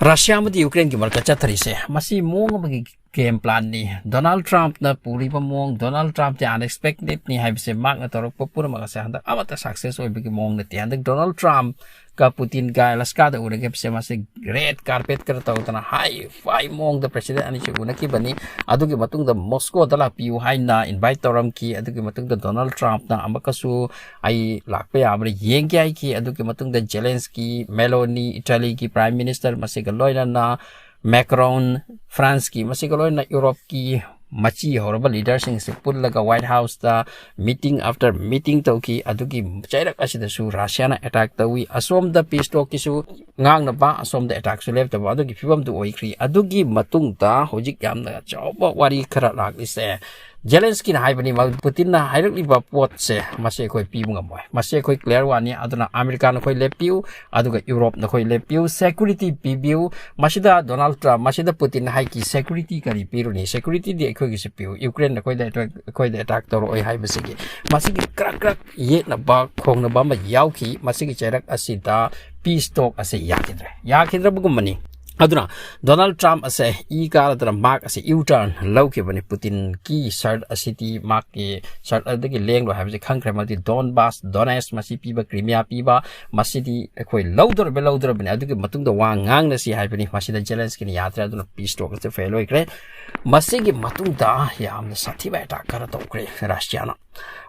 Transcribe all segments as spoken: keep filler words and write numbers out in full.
Russia ꯑꯃꯗꯤ ꯌꯨꯀ꯭ꯔꯦꯟꯒꯤ ꯃꯔꯛꯇ ꯆꯠꯊꯔꯤꯁꯦ, ꯃꯁꯤ ꯃꯑꯣꯡ ꯑꯃꯒꯤ ꯒꯦꯝ ꯄ꯭ꯂꯥꯟꯅꯤ꯫ ꯗꯣꯅꯥꯜꯗ ꯇ꯭ꯔꯝꯞꯅ ꯄꯨꯔꯤꯕ ꯃꯑꯣꯡ, ꯗꯣꯅꯥꯜꯗ ꯇ꯭ꯔꯝꯞꯁꯦ ꯑꯟꯑꯦꯛꯁꯄꯦꯛꯇꯦꯗꯅꯤ ꯍꯥꯏꯕꯁꯦ, ꯃꯍꯥꯛꯅ ꯇꯧꯔꯛꯄ ꯄꯨꯝꯅꯃꯛ ꯑꯁꯦ ꯍꯟꯗꯛ ꯑꯃꯠꯇ ꯁꯛꯁꯦꯁ ꯑꯣꯏꯕꯒꯤ ꯃꯑꯣꯡ ꯅꯠꯇꯦ꯫ ꯍꯟꯗꯛ ꯗꯣꯅꯥꯜꯗ ꯇ꯭ꯔꯝꯞꯀ ꯄꯨꯇꯤꯟꯒ ꯑꯂꯥꯁꯀꯥꯗ ꯎꯅꯈꯤꯕꯁꯦ, ꯃꯁꯤ ꯔꯦꯗ ꯀꯥꯔꯄꯦꯠꯀ ꯇꯧꯗꯅ ꯍꯥꯏ ꯐꯥꯏ ꯃꯑꯣꯡꯗ ꯄ꯭ꯔꯦꯁꯤꯗꯦꯟ ꯑꯅꯤꯁꯤ ꯎꯅꯈꯤꯕꯅꯤ꯫ ꯑꯗꯨꯒꯤ ꯃꯇꯨꯡꯗ ꯃꯣꯁꯀꯣꯗ ꯂꯥꯛꯄꯤꯌꯨ ꯍꯥꯏꯅ ꯏꯟꯚꯥꯏꯠ ꯇꯧꯔꯝꯈꯤ꯫ ꯑꯗꯨꯒꯤ ꯃꯇꯨꯡꯗ ꯗꯣꯅꯥꯜꯗ ꯇ꯭ꯔꯝꯞꯅ ꯑꯃꯨꯛꯀꯁꯨ ꯑꯩ ꯂꯥꯛꯄ ꯌꯥꯕ꯭ꯔꯥ ꯌꯦꯡꯒꯦ ꯍꯥꯏꯈꯤ꯫ ꯑꯗꯨꯒꯤ ꯃꯇꯨꯡꯗ ꯖꯦꯂꯦꯟꯁꯀꯤ, ꯃꯦꯂꯣꯅꯤ, ꯏꯇꯥꯂꯤꯒꯤ ꯄ꯭ꯔꯥꯏꯝ ꯃꯤꯅꯤꯁꯇꯔ, ꯃꯁꯤꯒ ꯂꯣꯏꯅꯅ ꯃꯦꯀ꯭ꯔꯣꯟ, ꯐ꯭ꯔꯥꯟꯁꯀꯤ, ꯃꯁꯤꯒ ꯂꯣꯏꯅꯅ ꯌꯨꯔꯣꯞꯀꯤ ꯃꯆꯤ ꯍꯧꯔꯕ ꯂꯤꯗꯔꯁꯤꯡꯁꯤ ꯄꯨꯜꯂꯒ ꯋꯥꯏꯠ ꯍꯥꯎꯁꯇ ꯃꯤꯇꯤꯡ ꯑꯥꯐꯇꯔ ꯃꯤꯇꯤꯡ ꯇꯧꯈꯤ꯫ ꯑꯗꯨꯒꯤ ꯆꯩꯔꯛ ꯑꯁꯤꯗꯁꯨ ꯔꯁꯤꯌꯥꯅ ꯑꯦꯇꯥꯛ ꯇꯧꯏ꯫ ꯑꯁꯣꯝꯗ ꯄꯤꯁ ꯇꯣꯛꯀꯤꯁꯨ ꯉꯥꯡꯅꯕ, ꯑꯁꯣꯝꯗ ꯑꯦꯇꯥꯛꯁꯨ ꯂꯦꯞꯇꯕ, ꯑꯗꯨꯒꯤ ꯐꯤꯕꯝꯗꯨ ꯑꯣꯏꯈ꯭ꯔꯤ꯫ ꯑꯗꯨꯒꯤ ꯃꯇꯨꯡꯗ ꯍꯧꯖꯤꯛ ꯌꯥꯝꯅ ꯑꯆꯧꯕ ꯋꯥꯔꯤ ꯈꯔ ꯂꯥꯛꯂꯤꯁꯦ, ꯖꯦꯂꯦꯟꯁꯀꯤꯅ ꯍꯥꯏꯕꯅꯤ, ꯃ-, ꯄꯨꯇꯤꯟꯅ ꯍꯥꯏꯔꯛꯂꯤꯕ ꯄꯣꯠꯁꯦ, ꯃꯁꯤ ꯑꯩꯈꯣꯏ ꯄꯤꯕ ꯉꯝꯃꯣꯏ, ꯃꯁꯤ ꯑꯩꯈꯣꯏ ꯀ꯭ꯂꯤꯌꯥꯔ ꯋꯥꯅꯤ꯫ ꯑꯗꯨꯅ ꯑꯃꯦꯔꯤꯀꯥ ꯅꯈꯣꯏ ꯂꯦꯞꯄꯤꯌꯨ, ꯑꯗꯨꯒ ꯌꯨꯔꯣꯞ ꯅꯈꯣꯏ ꯂꯦꯞꯄꯤꯌꯨ, ꯁꯦꯀ꯭ꯌꯨꯔꯤꯇꯤ ꯄꯤꯕꯤꯌꯨ꯫ ꯃꯁꯤꯗ ꯗꯣꯅꯥꯜꯗ ꯇ꯭ꯔꯝꯞ, ꯃꯁꯤꯗ ꯄꯨꯇꯤꯟ ꯍꯥꯏꯈꯤ, ꯁꯦꯀ꯭ꯌꯨꯔꯤꯇꯤ ꯀꯔꯤ ꯄꯤꯔꯨꯅꯤ? ꯁꯦꯀ꯭ꯌꯨꯔꯤꯇꯤꯗꯤ ꯑꯩꯈꯣꯏꯒꯤꯁꯨ ꯄꯤꯌꯨ, ꯌꯨꯀ꯭ꯔꯦꯟ ꯅꯈꯣꯏꯗ ꯑꯦꯇꯥꯛ, ꯑꯩꯈꯣꯏꯗ ꯑꯦꯇꯥꯛ ꯇꯧꯔꯛꯑꯣꯏ ꯍꯥꯏꯕꯁꯤꯒꯤ꯫ ꯃꯁꯤꯒꯤ ꯀ꯭ꯔꯛ ꯀ꯭ꯔꯛ ꯌꯦꯠꯅꯕ ꯈꯣꯡꯅꯕ ꯑꯃ ꯌꯥꯎꯈꯤ꯫ ꯃꯁꯤꯒꯤ ꯆꯩꯔꯛ ꯑꯁꯤꯗ ꯄꯤꯁ ꯇꯣꯛ ꯑꯁꯤ ꯌꯥꯈꯤꯗ꯭ꯔꯦ, ꯌꯥꯈꯤꯗ꯭ꯔꯕꯒꯨꯝꯕꯅꯤ꯫ ꯑꯗꯨꯅ ꯗꯣꯅꯥꯜꯗ ꯇ꯭ꯔꯝꯞ ꯑꯁꯦ ꯏ ꯀꯥꯔꯗꯅ ꯃꯍꯥꯛ ꯑꯁꯦ ꯌꯨ ꯇꯔꯟ ꯂꯧꯈꯤꯕꯅꯤ꯫ ꯄꯨꯇꯤꯟꯒꯤ ꯁꯔꯠ ꯑꯁꯤꯗꯤ ꯃꯍꯥꯛꯀꯤ ꯁꯔꯠ ꯑꯗꯨꯗꯒꯤ ꯂꯦꯡꯂꯣꯏ ꯍꯥꯏꯕꯁꯤ ꯈꯪꯈ꯭ꯔꯦ꯫ ꯃꯗꯨꯗꯤ ꯗꯣꯟꯕꯥꯁ, ꯗꯣꯅꯦꯁ, ꯃꯁꯤ ꯄꯤꯕ, ꯀ꯭ꯔꯤꯃꯤꯌꯥ ꯄꯤꯕ, ꯃꯁꯤꯗꯤ ꯑꯩꯈꯣꯏ ꯂꯧꯗꯣꯔꯤꯕ, ꯂꯧꯗꯣꯔꯤꯕꯅꯤ꯫ ꯑꯗꯨꯒꯤ ꯃꯇꯨꯡꯗ ꯋꯥ ꯉꯥꯡꯅꯁꯤ ꯍꯥꯏꯕꯅꯤ꯫ ꯃꯁꯤꯗ ꯖꯦꯂꯦꯟꯁꯀꯤꯅ ꯌꯥꯗ꯭ꯔꯦ, ꯑꯗꯨꯅ ꯄꯤꯁ ꯇꯣꯛ ꯑꯁꯤ ꯐꯦꯜ ꯑꯣꯏꯈ꯭ꯔꯦ꯫ ꯃꯁꯤꯒꯤ ꯃꯇꯨꯡꯗ ꯌꯥꯝꯅ ꯁꯥꯊꯤꯕ ꯑꯦꯇꯥꯛ ꯈꯔ ꯇꯧꯈ꯭ꯔꯦ ꯔꯁꯤꯌꯥꯅ꯫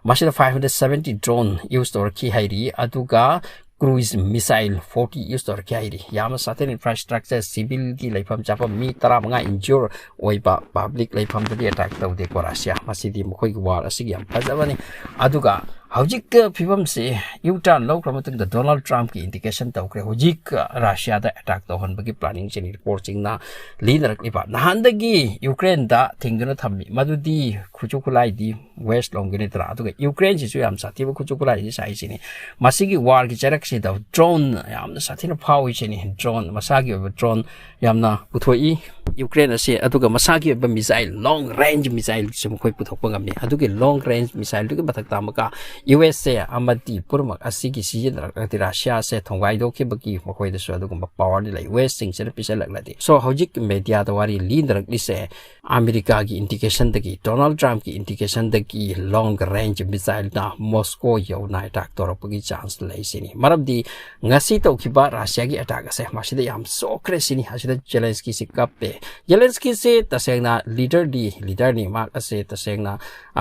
ꯃꯁꯤꯗ five hundred seventy drone use ꯇꯧꯔꯛꯈꯤ ꯍꯥꯏꯔꯤ, ꯑꯗꯨꯒ cruise missile forty use ꯇꯧꯔꯛꯈꯤ ꯍꯥꯏꯔꯤ꯫ ꯌꯥꯝꯅ ꯁꯥꯊꯤꯅ ꯏꯟꯐ꯭ꯔꯥꯁ꯭ꯇ꯭ꯔꯛꯆꯔ, ꯁꯤꯚꯤꯜꯒꯤ ꯂꯩꯐꯝ ꯆꯥꯐꯝ, ꯃꯤ ꯇꯔꯥꯃꯉꯥ ꯏꯟꯖ꯭ꯌꯨꯔ ꯑꯣꯏꯕ ꯄꯕ꯭ꯂꯤꯛ ꯂꯩꯐꯝꯗꯗꯤ ꯑꯦꯇꯥꯛ ꯇꯧꯗꯦꯀꯣ ꯔꯁꯤꯌꯥ꯫ ꯃꯁꯤꯗꯤ ꯃꯈꯣꯏꯒꯤ ꯋꯥꯔ ꯑꯁꯤꯒꯤ ꯌꯥꯝ ꯐꯖꯕꯅꯤ꯫ ꯑꯗꯨꯒ ꯍꯧꯖꯤꯛ ꯐꯤꯕꯝꯁꯤ ꯌꯨ ꯇꯔꯟ ꯂꯧꯈ꯭ꯔ ꯃꯇꯨꯡꯗ ꯗꯣꯅꯥꯜꯗ ꯇ꯭ꯔꯝꯞꯀꯤ ꯏꯟꯗꯤꯀꯦꯁꯟ ꯇꯧꯈ꯭ꯔꯦ, ꯍꯧꯖꯤꯛ ꯔꯁꯤꯌꯥꯗ ꯑꯦꯇꯥꯛ ꯇꯧꯍꯟꯕꯒꯤ ꯄ꯭ꯂꯥꯅꯤꯡꯁꯤꯅꯤ ꯔꯤꯄꯣꯔꯠꯁꯤꯡꯅ ꯂꯤꯅꯔꯛꯂꯤꯕ꯫ ꯅꯍꯥꯟꯗꯒꯤ ꯌꯨꯀ꯭ꯔꯦꯟꯗ ꯊꯤꯡꯗꯨꯅ ꯊꯝꯃꯤ, ꯃꯗꯨꯗꯤ ꯈꯨꯠꯁꯨ ꯈꯨꯠꯂꯥꯏꯗꯤ ꯋꯦꯁ ꯂꯣꯝꯒꯤꯅꯤꯗꯅ꯫ ꯑꯗꯨꯒ ꯌꯨꯀ꯭ꯔꯦꯟꯁꯤꯁꯨ ꯌꯥꯝ ꯁꯥꯊꯤꯕ ꯈꯨꯠꯁꯨ ꯈꯨꯠꯂꯥꯏꯁꯤ ꯁꯥꯏꯁꯤꯅꯤ꯫ ꯃꯁꯤꯒꯤ ꯋꯥꯔꯒꯤ ꯆꯩꯔꯛꯁꯤꯗ ꯗ꯭ꯔꯣꯟ ꯌꯥꯝꯅ ꯁꯥꯊꯤꯅ ꯐꯥꯎꯏꯁꯤꯅꯤ꯫ ꯗ꯭ꯔꯣꯟ, ꯃꯁꯥꯒꯤ ꯑꯣꯏꯕ ꯗ꯭ꯔꯣꯟ ꯌꯥꯝꯅ ꯄꯨꯊꯣꯛꯏ ꯌꯨꯀ꯭ꯔꯦꯟ ꯑꯁꯤ꯫ ꯑꯗꯨꯒ ꯃꯁꯥꯒꯤ ꯑꯣꯏꯕ ꯃꯤꯁꯥꯏꯜ, ꯂꯣꯡ ꯔꯦꯟꯖ ꯃꯤꯁꯥꯏꯜꯁꯨ ꯃꯈꯣꯏ ꯄꯨꯊꯣꯛꯄ ꯉꯝꯃꯤ꯫ ꯑꯗꯨꯒꯤ ꯂꯣꯡ ꯔꯦꯟꯖ ꯃꯤꯁꯥꯏꯜꯗꯨꯒꯤ ꯃꯊꯛꯇ ꯑꯃꯨꯛꯀ ꯌꯨ ꯑꯦꯁ ꯑꯦ ꯑꯃꯗꯤ ꯄꯨꯝꯅꯃꯛ ꯑꯁꯤꯒꯤ ꯁꯤꯖꯤꯟꯅꯔꯛꯂꯒꯗꯤ, ꯔꯁꯤꯌꯥꯁꯦ ꯊꯣꯡꯒꯥꯏꯗꯣꯛꯈꯤꯕꯒꯤ ꯃꯈꯣꯏꯗꯁꯨ ꯑꯗꯨꯒꯨꯝꯕ ꯄꯋꯥꯔꯗꯤ ꯂꯩ, ꯋꯦꯁꯁꯤꯡꯁꯤꯅ ꯄꯤꯁꯜꯂꯛꯂꯗꯤ꯫ So, ꯍꯧꯖꯤꯛ ꯃꯦꯗꯤꯌꯥꯗ ꯋꯥꯔꯤ ꯂꯤꯅꯔꯛꯂꯤꯁꯦ ꯑꯃꯦꯔꯤꯀꯥꯒꯤ ꯏꯟꯗꯤꯀꯦꯁꯟꯗꯒꯤ, ꯗꯣꯅꯥꯜꯗ ꯇ꯭ꯔꯝꯞꯀꯤ ꯏꯟꯗꯤꯀꯦꯁꯟꯗꯒꯤ ꯂꯣꯡ ꯔꯦꯟꯖ ꯃꯤꯁꯥꯏꯜꯅ ꯃꯣꯁꯀꯣ ꯌꯧꯅ ꯑꯦꯇꯥꯛ ꯇꯧꯔꯛꯄꯒꯤ ꯆꯥꯟꯁ ꯂꯩ ꯁꯤꯅꯤ꯫ ꯃꯔꯝꯗꯤ ꯉꯁꯤ ꯇꯧꯈꯤꯕ ꯔꯁꯤꯌꯥꯒꯤ ꯑꯦꯇꯥꯛ ꯑꯁꯦ ꯃꯁꯤꯗ ꯌꯥꯝ ꯁꯣꯛꯈ꯭ꯔꯦ ꯁꯤꯅꯤ꯫ ꯑꯁꯤꯗ ꯖꯦꯂꯦꯟꯁꯀꯤꯁꯤ ꯀꯞꯄꯦ꯫ ꯖꯦꯂꯦꯟꯁꯀꯤꯁꯤ ꯇꯁꯦꯡꯅ ꯂꯤꯗꯔꯗꯤ ꯂꯤꯗꯔꯅꯤ, ꯃꯍꯥꯛ ꯑꯁꯦ ꯇꯁꯦꯡꯅ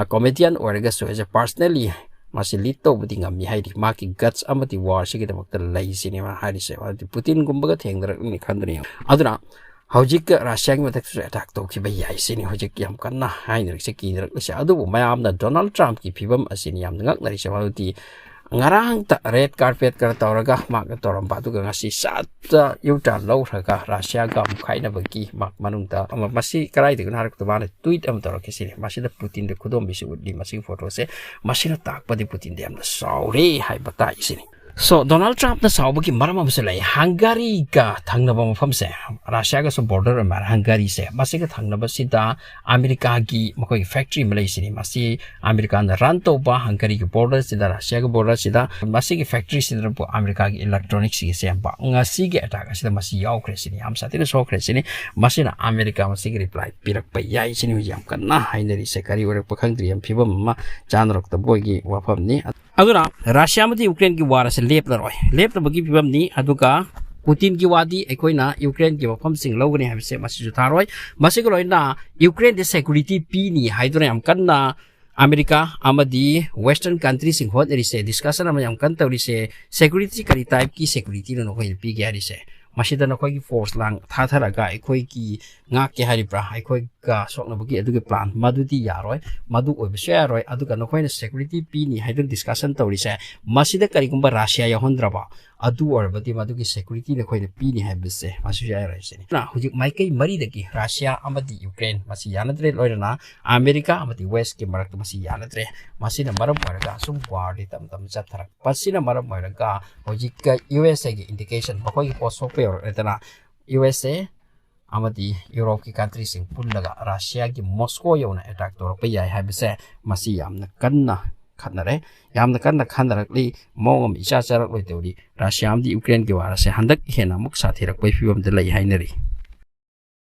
ꯀꯣꯃꯦꯗꯤꯌꯟ ꯑꯣꯏꯔꯒꯁꯨ, ꯑꯦꯁ ꯑꯦ ꯄꯥꯔꯁꯅꯦꯂꯤ ꯃꯥꯁꯤ ꯂꯤꯗ ꯇꯧꯕꯗꯤ ꯉꯝꯃꯤ ꯍꯥꯏꯗꯤ, ꯃꯥꯒꯤ ꯒꯠꯁ ꯑꯃꯗꯤ ꯋꯥꯔꯁꯤꯒꯤꯗꯃꯛꯇ ꯂꯩ ꯁꯤꯅꯤ ꯃꯥ ꯍꯥꯏꯔꯤꯁꯦ꯫ ꯃꯥꯗꯤ ꯄꯨꯇꯤꯟꯒꯨꯝꯕꯒ ꯊꯦꯡꯅꯔꯛꯂꯅꯤ ꯈꯟꯗꯅ ꯌꯦꯡꯉꯨ꯫ ꯑꯗꯨꯅ ꯍꯧꯖꯤꯛ ꯔꯁꯤꯌꯥꯒꯤ ꯃꯊꯛꯇꯁꯨ ꯑꯦꯇꯥꯛ ꯇꯧꯈꯤꯕ ꯌꯥꯏ ꯁꯤꯅꯤ ꯍꯧꯖꯤꯛ ꯌꯥꯝ ꯀꯟꯅ ꯍꯥꯏꯅꯔꯤꯁꯦ, ꯀꯤꯅꯔꯛꯂꯤꯁꯦ꯫ ꯑꯗꯨꯕꯨ ꯃꯌꯥꯝꯅ ꯗꯣꯅꯥꯜꯗ ꯇ꯭ꯔꯝꯞꯀꯤ ꯐꯤꯕꯝ ꯑꯁꯤꯅꯤ ꯌꯥꯝꯅ ꯉꯛꯅꯔꯤꯁꯦ꯫ ꯃꯗꯨꯗꯤ ꯉꯔꯥꯡꯇ ꯔꯦꯗ ꯀꯥꯔꯄꯦꯠꯀ ꯇꯧꯔꯒ ꯃꯥꯒ ꯇꯧꯔꯝꯕ, ꯑꯗꯨꯒ ꯉꯁꯤ ꯁꯠꯇ ꯌꯨ ꯇꯔꯟ ꯂꯧꯈ꯭ꯔꯒ ꯔꯁꯤꯌꯥꯒ ꯑꯃꯨꯛ ꯈꯥꯏꯅꯕꯒꯤ ꯃꯥ ꯃꯅꯨꯡꯗ ꯑꯃ, ꯃꯁꯤ ꯀꯗꯥꯏꯗꯒꯤꯅꯣ ꯍꯥꯏꯔꯛꯄꯗ ꯃꯥꯅ ꯇ꯭ꯋꯤꯠ ꯑꯃ ꯇꯧꯔꯛꯈꯤ ꯁꯤꯅꯤ꯫ ꯃꯁꯤꯗ ꯄꯨꯇꯤꯟꯗ ꯈꯨꯗꯣꯝꯕꯤꯁꯤ ꯎꯠꯂꯤ ꯃꯁꯤꯒꯤ ꯐꯣꯇꯣꯁꯦ꯫ ꯃꯁꯤꯅ ꯇꯥꯛꯄꯗꯤ ꯄꯨꯇꯤꯟꯗ ꯌꯥꯝꯅ ꯁꯥꯎꯔꯦ ꯍꯥꯏꯕ ꯇꯥꯛꯏ ꯁꯤꯅꯤ꯫ So, ꯗꯣꯅꯥꯜꯗ ꯇ꯭ꯔꯝꯞꯅ ꯁꯥꯎꯕꯒꯤ ꯃꯔꯝ ꯑꯃꯁꯨ ꯂꯩ꯫ ꯍꯪꯒꯥꯔꯤꯒ ꯊꯪꯅꯕ ꯃꯐꯝꯁꯦ, ꯔꯁꯤꯌꯥꯒꯁꯨ ꯕꯣꯔꯗꯔ ꯑꯣꯏꯕ ꯍꯪꯒꯥꯔꯤꯁꯦ, ꯃꯁꯤꯒ ꯊꯪꯅꯕꯁꯤꯗ ꯑꯃꯦꯔꯤꯀꯥꯒꯤ ꯃꯈꯣꯏꯒꯤ ꯐꯦꯛꯇ꯭ꯔꯤ ꯑꯃ ꯂꯩꯁꯤꯅꯤ꯫ ꯃꯁꯤ ꯑꯃꯦꯔꯤꯀꯥꯅ ꯔꯟ ꯇꯧꯕ ꯍꯪꯒꯥꯔꯤꯒꯤ ꯕꯣꯔꯗꯔꯁꯤꯗ, ꯔꯁꯤꯌꯥꯒꯤ ꯕꯣꯔꯗꯔꯁꯤꯗ, ꯃꯁꯤꯒꯤ ꯐꯦꯛꯇ꯭ꯔꯤꯁꯤꯗꯕꯨ ꯑꯃꯦꯔꯤꯀꯥꯒꯤ ꯏꯂꯦꯛꯇ꯭ꯔꯣꯅꯤꯛꯁꯤꯒꯤ ꯁꯦꯝꯕ꯫ ꯉꯁꯤꯒꯤ ꯑꯦꯇꯥꯛ ꯑꯁꯤꯗ ꯃꯁꯤ ꯌꯥꯎꯈ꯭ꯔꯦ ꯁꯤꯅꯤ, ꯌꯥꯝ ꯁꯥꯊꯤꯅ ꯁꯣꯛꯈ꯭ꯔꯦ ꯁꯤꯅꯤ꯫ ꯃꯁꯤꯅ ꯑꯃꯦꯔꯤꯀꯥ ꯃꯁꯤꯒꯤ ꯔꯤꯄ꯭ꯂꯥꯏ ꯄꯤꯔꯛꯄ ꯌꯥꯏ ꯁꯤꯅꯤ ꯍꯧꯖꯤꯛ ꯌꯥꯝ ꯀꯟꯅ ꯍꯥꯏꯅꯔꯤꯁꯦ꯫ ꯀꯔꯤ ꯑꯣꯏꯔꯛꯄ ꯈꯪꯗ꯭ꯔꯤ, ꯌꯥꯝ ꯐꯤꯕꯝ ꯑꯃ ꯆꯥꯅꯔꯛꯇꯕ ꯑꯣꯏꯒꯤ ꯋꯥꯐꯝꯅꯤ꯫ ꯑꯗꯨꯅ ꯔꯁꯤꯌꯥ ꯑꯃꯗꯤ ꯌꯨꯀ꯭ꯔꯦꯟꯒꯤ ꯋꯥꯔ ꯑꯁꯤ ꯂꯦꯞꯂꯔꯣꯏ, ꯂꯦꯞꯂꯕꯒꯤ ꯐꯤꯕꯝꯅꯤ꯫ ꯑꯗꯨꯒ ꯄꯨꯇꯤꯟꯒꯤ ꯋꯥꯗꯤ ꯑꯩꯈꯣꯏꯅ ꯌꯨꯀ꯭ꯔꯦꯟꯒꯤ ꯃꯐꯝꯁꯤꯡ ꯂꯧꯒꯅꯤ ꯍꯥꯏꯕꯁꯦ ꯃꯁꯤꯁꯨ ꯊꯥꯔꯣꯏ꯫ ꯃꯁꯤꯒ ꯂꯣꯏꯅꯅ ꯌꯨꯀ꯭ꯔꯦꯟꯗ ꯁꯦꯀ꯭ꯌꯨꯔꯤꯇꯤ ꯄꯤꯅꯤ ꯍꯥꯏꯗꯨꯅ ꯌꯥꯝ ꯀꯟꯅ ꯑꯃꯦꯔꯤꯀꯥ ꯑꯃꯗꯤ ꯋꯦꯁꯇꯔꯟ ꯀꯟꯇ꯭ꯔꯤꯁꯤꯡ ꯍꯣꯠꯅꯔꯤꯁꯦ, ꯗꯤꯁꯀꯁꯟ ꯑꯃ ꯌꯥꯝ ꯀꯟꯅ ꯇꯧꯔꯤꯁꯦ, ꯁꯦꯀ꯭ꯌꯨꯔꯤꯇꯤ ꯀꯔꯤ ꯇꯥꯏꯞꯀꯤ ꯁꯦꯀ꯭ꯌꯨꯔꯤꯇꯤꯅꯣ ꯅꯈꯣꯏꯅ ꯄꯤꯒꯦ ꯍꯥꯏꯔꯤꯁꯦ? ꯃꯁꯤꯗ ꯅꯈꯣꯏꯒꯤ ꯐꯣꯔꯁ ꯂꯥꯡ ꯊꯥꯊꯔꯒ ꯑꯩꯈꯣꯏꯒꯤ ꯉꯥꯛꯀꯦ ꯍꯥꯏꯔꯤꯕ꯭ꯔꯥ? ꯑꯩꯈꯣꯏꯒ ꯁꯣꯛꯅꯕꯒꯤ ꯑꯗꯨꯒꯤ ꯄ꯭ꯂꯥꯟ ꯃꯗꯨꯗꯤ ꯌꯥꯔꯣꯏ, ꯃꯗꯨ ꯑꯣꯏꯕꯁꯨ ꯌꯥꯔꯣꯏ꯫ ꯑꯗꯨꯒ ꯅꯈꯣꯏꯅ ꯁꯦꯀ꯭ꯌꯨꯔꯤꯇꯤ ꯄꯤꯅꯤ ꯍꯥꯏꯗꯨꯅ ꯗꯤꯁꯀꯁꯟ ꯇꯧꯔꯤꯁꯦ, ꯃꯁꯤꯗ ꯀꯔꯤꯒꯨꯝꯕ ꯔꯁꯤꯌꯥ ꯌꯥꯎꯍꯟꯗ꯭ꯔꯕ, ꯑꯗꯨ ꯑꯣꯏꯔꯕꯗꯤ ꯃꯗꯨꯒꯤ ꯁꯦꯀ꯭ꯌꯨꯔꯤꯇꯤ ꯅꯈꯣꯏꯅ ꯄꯤꯅꯤ ꯍꯥꯏꯕꯁꯦ ꯃꯁꯤꯁꯨ ꯌꯥꯔꯣꯏ ꯁꯤꯅꯤ꯫ ꯑꯗꯨꯅ ꯍꯧꯖꯤꯛ ꯃꯥꯏꯀꯩ ꯃꯔꯤꯗꯒꯤ, ꯔꯁꯤꯌꯥ ꯑꯃꯗꯤ ꯌꯨꯀ꯭ꯔꯦꯟ, ꯃꯁꯤ ꯌꯥꯅꯗ꯭ꯔꯦ, ꯂꯣꯏꯅꯅ ꯑꯃꯦꯔꯤꯀꯥ ꯑꯃꯗꯤ ꯋꯦꯁꯀꯤ ꯃꯔꯛꯇ ꯃꯁꯤ ꯌꯥꯅꯗ꯭ꯔꯦ꯫ ꯃꯁꯤꯅ ꯃꯔꯝ ꯑꯣꯏꯔꯒ ꯑꯁꯨꯝ ꯋꯥꯔꯗꯤ ꯇꯞ ꯇꯞꯅ ꯆꯠꯊꯔꯛꯄ꯫ ꯃꯁꯤꯅ ꯃꯔꯝ ꯑꯣꯏꯔꯒ ꯍꯧꯖꯤꯛꯀ ꯌꯨ ꯑꯦꯁ ꯑꯦꯒꯤ ꯏꯟꯗꯤꯀꯦꯁꯟ, ꯃꯈꯣꯏꯒꯤ ꯄꯣꯠ ꯁꯣꯛꯄ ꯌꯧꯔꯛꯂꯦꯗꯅ, ꯌꯨ ꯑꯦꯁ ꯑꯦ ꯑꯃꯗꯤ ꯌꯨꯔꯣꯞꯀꯤ ꯀꯟꯇ꯭ꯔꯤꯁꯤꯡ ꯄꯨꯜꯂꯒ ꯔꯁꯤꯌꯥꯒꯤ ꯃꯣꯁꯀꯣ ꯌꯧꯅ ꯑꯦꯇꯥꯛ ꯇꯧꯔꯛꯄ ꯌꯥꯏ ꯍꯥꯏꯕꯁꯦ ꯃꯁꯤ ꯌꯥꯝꯅ ꯀꯟꯅ ꯈꯠꯅꯔꯦ꯫ ꯌꯥꯝꯅ ꯀꯟꯅ ꯈꯟꯅꯔꯛꯂꯤ꯫ ꯃꯑꯣꯡ ꯑꯃ ꯏꯆꯥ ꯆꯥꯔꯛꯂꯣꯏꯗꯧꯔꯤ꯫ ꯔꯁꯤꯌꯥ ꯑꯃꯗꯤ ꯌꯨꯀ꯭ꯔꯦꯟꯒꯤ ꯋꯥꯔ ꯑꯁꯦ ꯍꯟꯗꯛ ꯍꯦꯟꯅ ꯑꯃꯨꯛ ꯁꯥꯊꯤꯔꯛꯄꯒꯤ ꯐꯤꯕꯝꯗ ꯂꯩ ꯍꯥꯏꯅꯔꯤ꯫